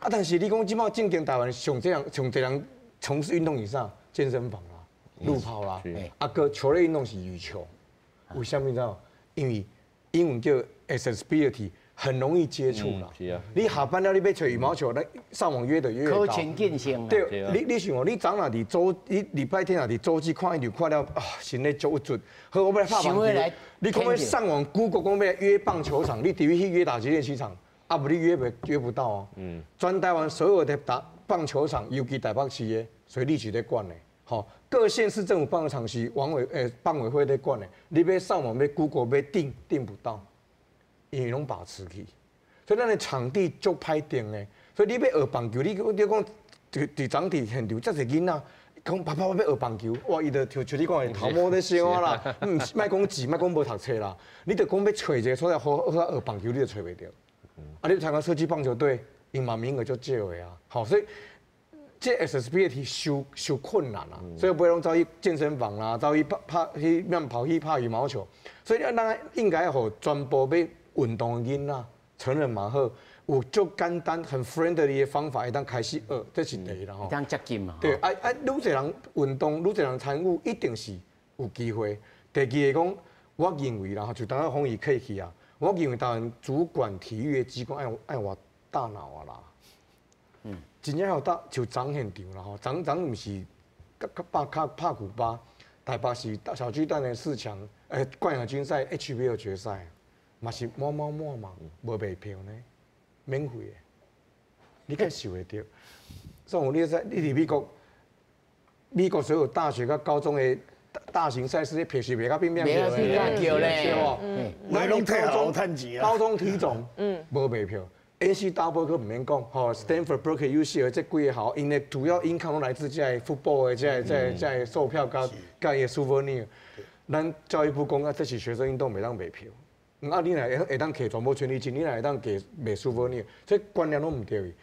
啊，但是你讲这摆正经台湾上济人上济人从事运动以上，健身房啦、路跑啦，啊，阁球类运动是羽球，为啥物知影？因为英文叫 accessibility，很容易接触啦。你下班了，你欲揣羽毛球，来上网约的约可亲近性。对，你想哦，你昨若伫周，你礼拜天若伫组织看一场，看了啊，心里足郁卒。好，我欲来拍棒球。你讲欲上网 Google 讲欲约棒球场，你伫去约打击练习场，啊，无你约袂约不到哦。全台湾所有的打棒球场，尤其台北市的，水利局咧管的，吼，各县市政府棒球场是王委诶棒委会咧管的。你欲上网欲 Google 欲订订不到。因为拢把持去，所以咱的场地足歹定的。所以你欲学棒球，你讲伫伫场地现场，遮济囡仔讲爸爸我欲学棒球，哇，伊就像你讲的头毛咧烧啊啦，毋是莫讲钱，莫讲无读册啦，你就讲欲揣一个所在好好学棒球，你就揣袂著。啊，你参加社区棒球队，𪜶嘛名额足少的啊，吼，所以这 accessibility 伤伤困难啊，所以袂拢走去健身房啦，走去拍拍去慢跑去拍羽毛球，所以咱应该予全部欲运动的囡仔，成人嘛好，有足简单、很 friendly 的方法，会当开始学，这是第一啦吼。当接近嘛。对，啊啊，愈济人运动，愈济人参与，一定是有机会。第二个讲，我认为啦，就当下风雨客气啊，我认为台湾主管体育的机关爱爱换大脑啊啦。真正有大就昨现场啦吼，昨昨毋是较较拍较拍古巴，台北市小巨蛋的四强，冠亚军赛 HBL 决赛。嘛是满满满嘛，无卖票呢，免费的，你敢受会著？宋你知你伫美国，美国所有大学佮高中的大型赛事，你票是卖甲变变票的，对咧。对拢高中高中体总，无卖票。NCAA 阁毋免讲，吼，Stanford、Berkeley、UCLA 这几个校，𪜶的主要 income 拢来自这个 football 的这个、这个、这个售票佮佮伊的 souvenir。咱教育部讲啊，这是学生运动，袂当卖票。啊，你若会会当摕全部权利金，你若会当给卖 souvenir，这观念拢毋对。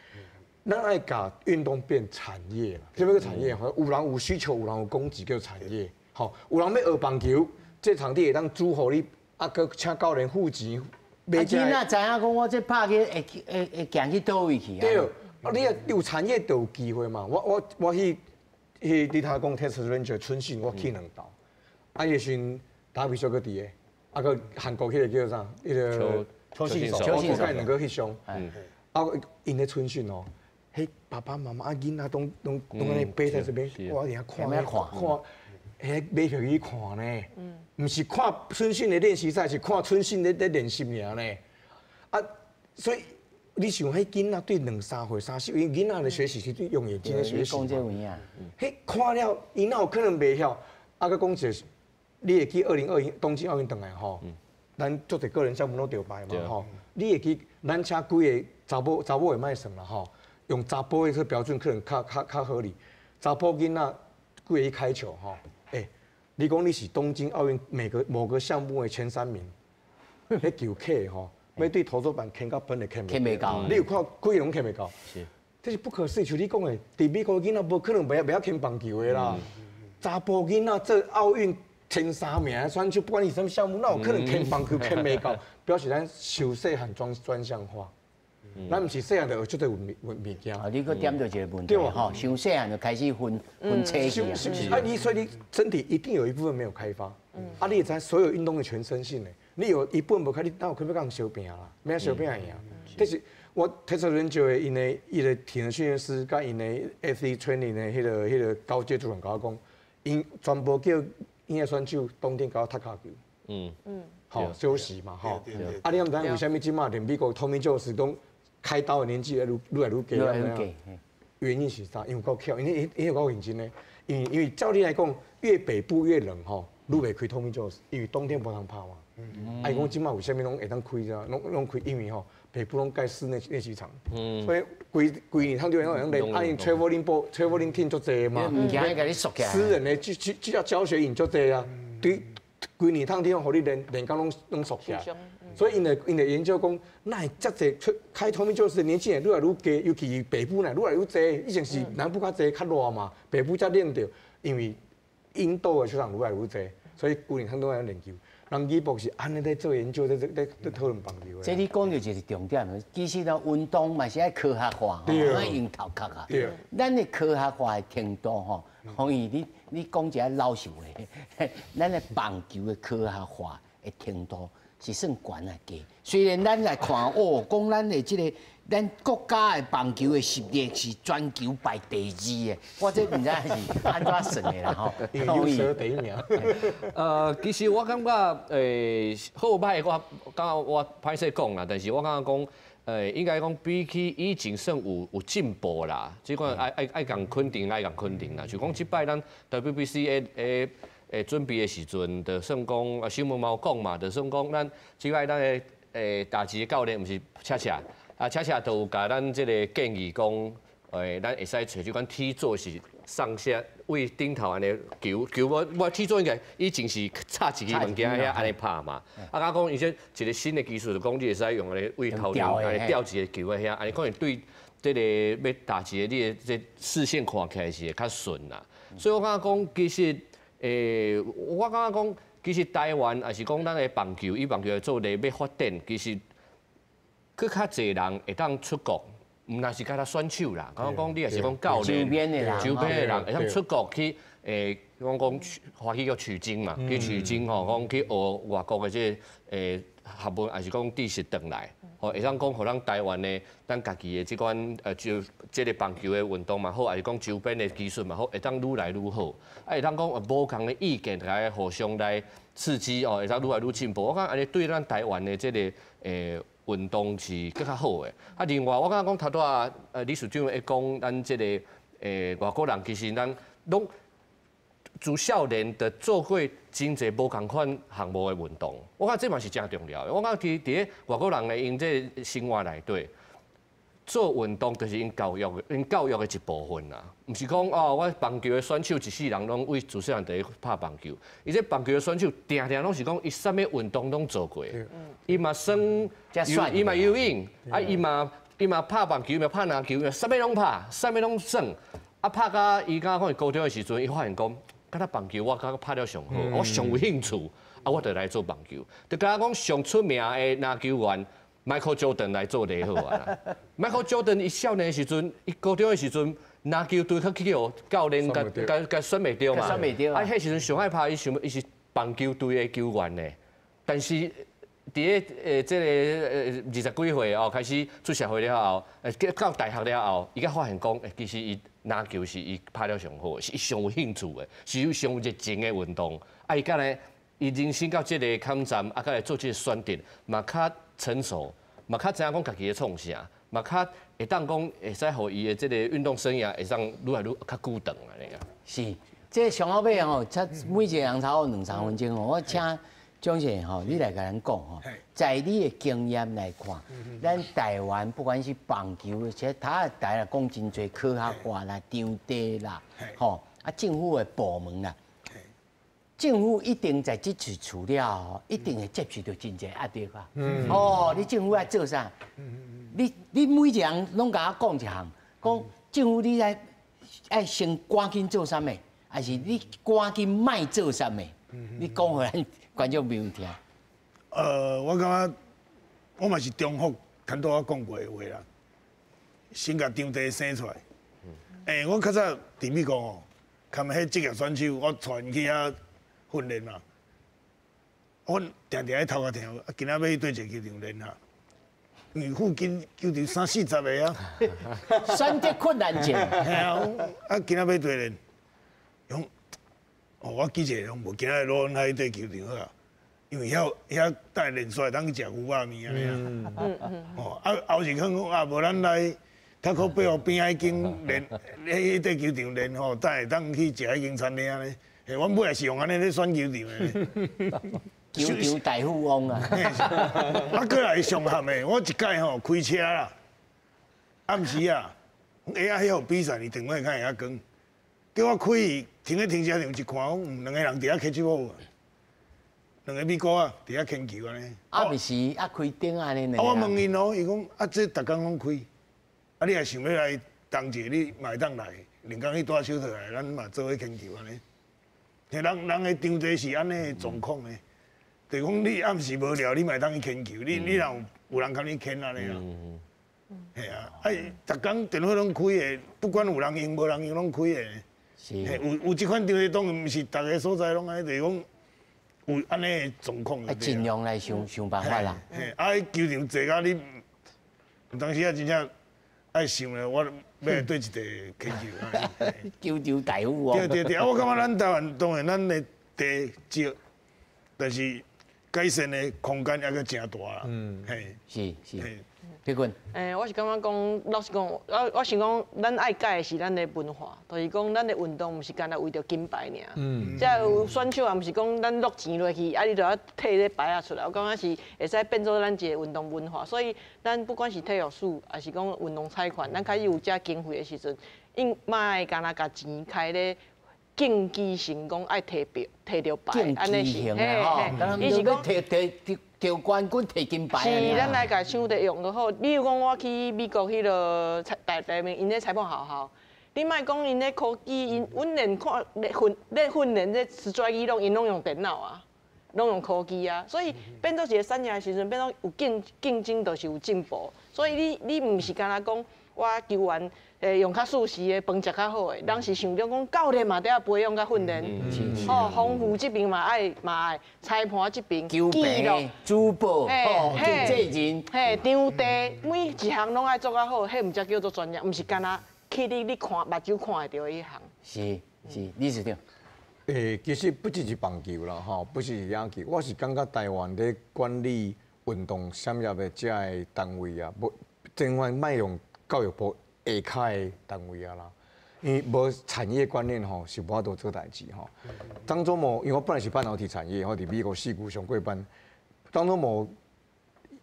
咱爱共运动变产业啦，啥物叫产业？有人有需求，有人有供给，叫产业。吼，有人欲学棒球，这场地会当租予你，啊，阁请教练付钱。啊，囡仔知影讲我这拍去会会会行去佗位去啊？对，啊，你若有产业就有机会嘛。我去去你头讲 Texas Ranger 春训，我去两道。啊，彼时阵达比修阁伫个，啊，阁韩国彼个叫啥？彼个邱信守，我佮两个翕相。啊，𪜶咧春训哦，彼爸爸妈妈啊囡仔拢拢拢按呢爬在这边，我伫遐看看看，彼买票去看呢。毋是看春训的练习赛，是看春训咧咧练习尔呢。啊，所以你想，彼囡仔对两三岁、三四岁，因为囡仔的学习是对用眼睛的学习。讲这有影。彼看了，伊哪有可能袂晓？啊，阁讲一个，你会记2021东京奥运转来吼？咱足济个人项目拢著牌嘛吼。你会记咱请几个查某查某的莫算啦吼，用查埔的这个标准可能较较较合理。查埔囡仔几个去开球吼？欸，你讲你是东京奥运每个某个项目的前三名，彼球客吼，欲对投手板牵到本会牵袂到。你有看几个拢牵袂到？是，这是不可思议。像你讲的，伫美国囡仔无可能袂晓袂晓牵棒球的啦。查埔囡仔做奥运前三名选手，不管你啥物项目，哪有可能牵棒球牵袂到？表示咱伤细汉专专项化。咱毋是细汉就学足济物物物件。啊，你阁点著一个问题吼，伤细汉就开始分分车去啊。啊，你所以你身体一定有一部分没有开发。啊，你会知所有运动的全身性的，你有一部分无开，你哪有可能欲共人相拼啦？欲相拼会赢。但是我 Texas Ranger 的𪜶的伊个体能训练师，佮𪜶的 athlete training 的彼个高阶主管共我讲，𪜶全部叫𪜶的选手冬天共我踢跤球。好休息嘛，吼。啊，你敢知为啥物这马连美国 Tommy Jones 拢开刀的年纪愈愈来愈低？愈来愈低。原因是啥？因为够巧，因为因有够认真的。因为照理来讲，越北部越冷吼，愈袂开 Tommy Jones，因为冬天无通拍嘛。啊，伊讲这马为啥物拢会当开遮？拢拢开，因为吼北部拢盖室内练习场。所以规规年通就会当练。啊，𪜶 traveling ball traveling team 足济嘛。毋惊共你缩起来。私人的就就就叫教学营足济啊。对，规年通天予你练练到拢拢缩起来。所以𪜶會𪜶會研究講，哪會遮濟出開托米就是年輕人愈來愈低，尤其是北部呢，愈來愈濟。以前是南部較濟較熱嘛，北部才冷著，因為印度的球場愈來愈濟，所以舊年很多人研究。人伊博是按呢咧做研究，咧咧咧討論棒球的。這你講著一個重點，其實呢運動嘛是愛科學化，愛用頭殼啊。咱的科學化的程度吼，可以你你講一下老實話，咱的棒球的科學化的程度是算懸抑低。雖然咱來看哦，講咱的這個咱國家的棒球的實力是全球排第二的，我這毋知是按怎算的啦吼。優勝第一名。其實我感覺好歹我感覺我歹勢講啦，但是我感覺講，應該講比起以前算有有進步啦。這款愛愛愛共肯定，愛共肯定啦。就講這擺咱 WBC 的的的準備的時陣，就算講啊，新聞嘛有講嘛，就算講咱這擺咱的打擊的教練毋是恰恰。啊，恰恰都有共咱這个建議講，咱會使揣這款鐵座是上下位頂頭按呢球球無無鐵座應該以前是插一支物件遐按呢拍嘛。啊，佮講伊這一個新的技術，就講你會使用按呢位頭頂按呢吊一個球佇遐，按呢可能對這個欲打擊的你的這視線看起來是會較順啦。所以我感覺講，其實我感覺講，其實台灣抑是講咱的棒球，以棒球來做例欲發展，其實閣較濟人會當出國，毋但是干焦選手啦。講講你也是講教練，周邊的人，周邊的人會當出國去，講講華語叫取經嘛，去取經吼，講去學外國的這個學問，抑是講知識轉來，吼，會當講予咱台灣的咱家己的這款就這个棒球的運動嘛好，抑是講周邊的技術嘛好，會當愈來愈好。啊，會當講無仝的意見來互相來刺激哦，會當愈來愈進步。我感覺按呢對咱台灣的這个運動是閣較好的。啊，另外我感覺講頭拄仔理事長會講咱這个外國人其實咱攏自少年就做過真濟無仝款項目的運動，我感覺這嘛是誠重要的。我感覺佇佇咧外國人的𪜶這个生活內底，做運動就是𪜶教育的，𪜶教育的一部分啦。毋是講哦，我棒球的選手一世人攏為自細漢就咧拍棒球。伊這棒球的選手定定攏是講，伊啥物運動攏做過。伊嘛算游，伊嘛游泳，啊，伊嘛伊嘛拍棒球，伊嘛拍籃球，啥物攏拍，啥物攏耍。啊，拍甲伊敢若講伊高中的時陣，伊發現講，敢若棒球我感覺拍了上好，我上有興趣，啊，我就來做棒球。就敢若講上出名的籃球員 Michael Jordan 來做例好啊。Michael Jordan 伊少年的時陣，伊高中的時陣，籃球隊去去予教練共共共選袂著嘛。選袂著啊，彼時陣上愛拍，伊想伊是棒球隊的球員呢。但是佇咧這个二十幾歲哦，開始出社會了後，到大學了後，伊才發現講，其實伊籃球是伊拍了上好，是伊上有興趣的，是伊上有熱情的運動。啊，伊敢若伊人生到這个坎站，啊，才來做這个選擇，嘛較成熟，嘛較知影講家己咧創啥，嘛較會當講會使予伊的這个運動生涯會當愈來愈較久長按呢啊。是，這上後尾吼，才每一個人差不多兩三分鐘吼，我請張先生吼，你來共咱講吼，在你的經驗來看，咱台灣不管是棒球，其實他台來講真濟科學化啦、場地啦，吼啊政府的部門啦，政府一定在這次處了後，一定會接受著真濟壓力啊。哦，你政府愛做啥？你你每一個人攏共我講一項，講政府你愛愛先趕緊做啥物，還是你趕緊莫做啥物？你講予咱觀眾朋友聽。我感覺我嘛是重複頭拄仔講過的話啦，先共場地生出來。我較早佇美國吼，含彼職業選手，我帶𪜶去遐訓練嘛。我定定咧頭殼疼，啊，今仔欲去佗一个球場練啊？因為附近球場三四十个啊。選擇困難症。嘿啊，啊，今仔欲佗練，講，哦，我記一下，無今仔日落阮去佗球場好啊，因為遐遐等下練出來當去食牛肉麵按呢啊。哦，啊後日可能講啊，無咱來較靠北湖邊仔彼間練，彼彼塊球場練吼，等下當去食彼間餐廳按呢。嘿，阮尾也是用按呢咧選球場的。球場大富翁啊！啊，閣來上合的，我一擺吼開車啦，暗時啊，下仔彼號比賽，伊電話較會較光，叫我開去停咧停車場一看，講兩个人佇遐踢球。两个美国仔伫遐牵球按呢。啊，毋是啊，开灯按呢。啊，我问𪜶哦，伊讲啊，这逐工拢开，啊，你若想欲来同齐，你嘛会当来，两工去带手套来，咱嘛做伙牵球按呢。嘿，人人的场地是按呢的状况呢，就是讲你暗时无聊，你嘛会当去牵球，你若有人共你牵按呢啦。嘿啊，啊，逐工电话拢开的，不管有人用无人用，拢开的。是。有这款场地，当然毋是逐个所在拢按呢，就是讲有按呢的状况。啊，尽量来想想办法啦。嘿，啊，彼球场济甲你，有当时啊，真正爱想咧，我欲来佗一块牵球。球场大夫哦。对对对，啊，我感觉咱台湾当然咱的地少，但是改善的空间犹阁诚大啦。嘿。是是。佩君，我是感觉讲，老实讲，我想讲，咱爱改的是咱的文化，就是讲咱的运动毋是干焦为著金牌尔。这有选手也毋是讲咱落钱落去，啊，你就爱提这牌仔出来。我感觉是会使变做咱一个运动文化，所以咱不管是体育署，抑是讲运动彩券，咱开始有这经费的时阵，应莫爱干焦共钱开咧竞技性，讲爱提标提著牌，按呢是，嘿嘿，伊是讲提提提。摕冠军、提金牌。是，咱来共场地用就好。比如讲，我去美国彼个裁大大面，𪜶咧裁判学校，你莫讲𪜶咧科技，𪜶阮连看咧训咧训练这实在语拢，𪜶拢用电脑啊，拢用科技啊，所以变做一个产业的时阵，变做有竞竞争，就是有进步。所以你你毋是干焦讲我球员用较舒适的饭食较好的，人是想著讲教练嘛得爱培养佮训练，吼，防护这边嘛爱嘛爱，裁判这边，记录、主播、吼，经纪人，嘿，场地每一项拢爱做较好，彼毋才叫做专业，毋是干焦去你你看目睭看会著彼项。是是，理事长。其实不只是棒球啦，吼，不是野球，我是感觉台湾咧管理运动产业的这个单位啊，无千万莫用教育部下跤的单位啊啦，因为无产业观念吼，是无法度做代志吼。张忠谋，因为我本来是半导体产业，我伫美国矽谷上过班。张忠谋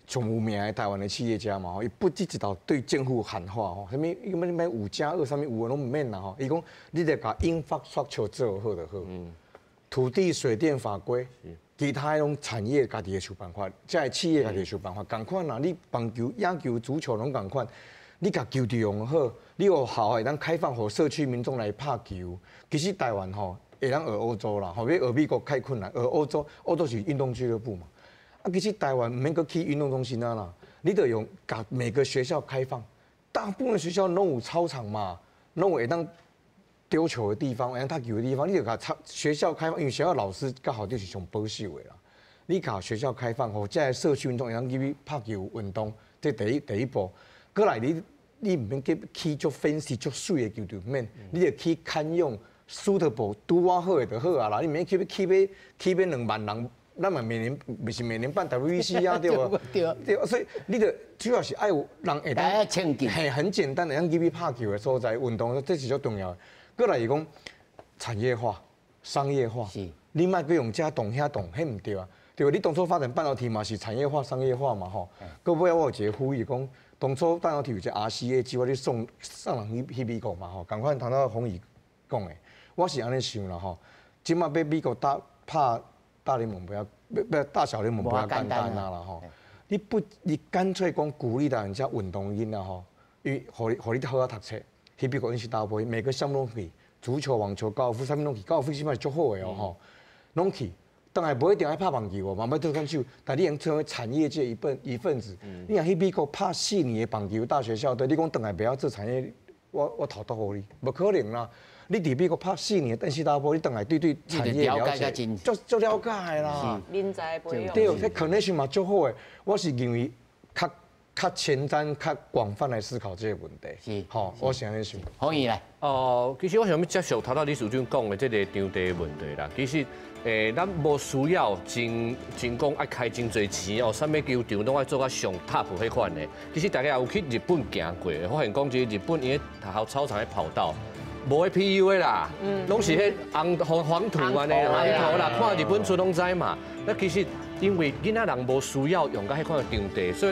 上有名的台湾的企业家嘛吼，伊不止一道对政府喊话吼，啥物伊讲欲5加2，啥物有的拢毋免啦吼。伊讲你著共 infrastructure 做好就好，土地、水电法规，其他彼种产业家己会想办法，这个企业家己会想办法。仝款啦，你棒球、野球、足球拢仝款。你共球场用好，你有校会当开放予社区民众来拍球。其实台湾吼会当学欧洲啦，吼欲学美国较困难，学欧洲，欧洲是运动俱乐部嘛。啊，其实台湾毋免阁起运动中心啊啦，你著用共每个学校开放，大部分学校拢有操场嘛，拢有会当丢球的地方，会当踢球的地方，你著共操学校开放，因为学校老师佮校长是上保守的啦。你共学校开放，予这个社区运动会当入去拍球运动，这第一第一步。阁来你你毋免去起足 fancy 足媠的球场，免，你著起堪用 suitable 拄仔好的就好啊啦。你毋免去欲起欲起欲2万人，咱嘛每年毋是每年办 WBC 啊，对无？对对，所以你著主要是爱有人会当亲近，嘿，很简单会当入去拍球的所在，运动这是足重要的。阁来是讲产业化、商业化，你莫阁用这动遐动，彼毋对啊，对无？你当初发展半导体嘛是产业化、商业化嘛吼。阁尾仔我有一个呼吁讲，当初半导体有一个 RCA 计划，咧送送人去去美国嘛吼，仝款头拄宏仪讲的，我是按呢想啦吼。这马欲美国打拍大联盟不要，不大小联盟不要简单啊啦吼。你不，你干脆讲鼓励人家运动囡仔吼，因为予你予你好好读册，去美国𪜶是大杯，每个项目拢去，足球、网球、高尔夫，啥物拢去，高尔夫起码是足好的哦吼，拢去。当然无一定爱拍棒球哦，嘛欲做选手，但你会成为产业界一份子。你若去美国拍四年的棒球大学校队，你讲转来袂晓做产业，我头拄予你，无可能啦。你伫美国拍四年电视大波，你转来对对产业了解，足足了解啦。人才培养。对，这 connection 嘛足好的。我是认为较较前瞻、较广泛来思考这个问题。是，吼，我是按呢想。宏仪来。哦，其实我想欲接续头拄理事长讲的这个场地的问题啦。其实，咱无需要真真讲爱开真济钱哦，啥物球场拢爱做甲上 top 彼款的。其实大家也有去日本行过，发现讲这日本𪜶学校操场的跑道，无彼 PU 的啦，拢是彼红黄黄土按呢，红土啦，看日本村拢知嘛。那其实因为囡仔人无需要用到彼款的场地，所以。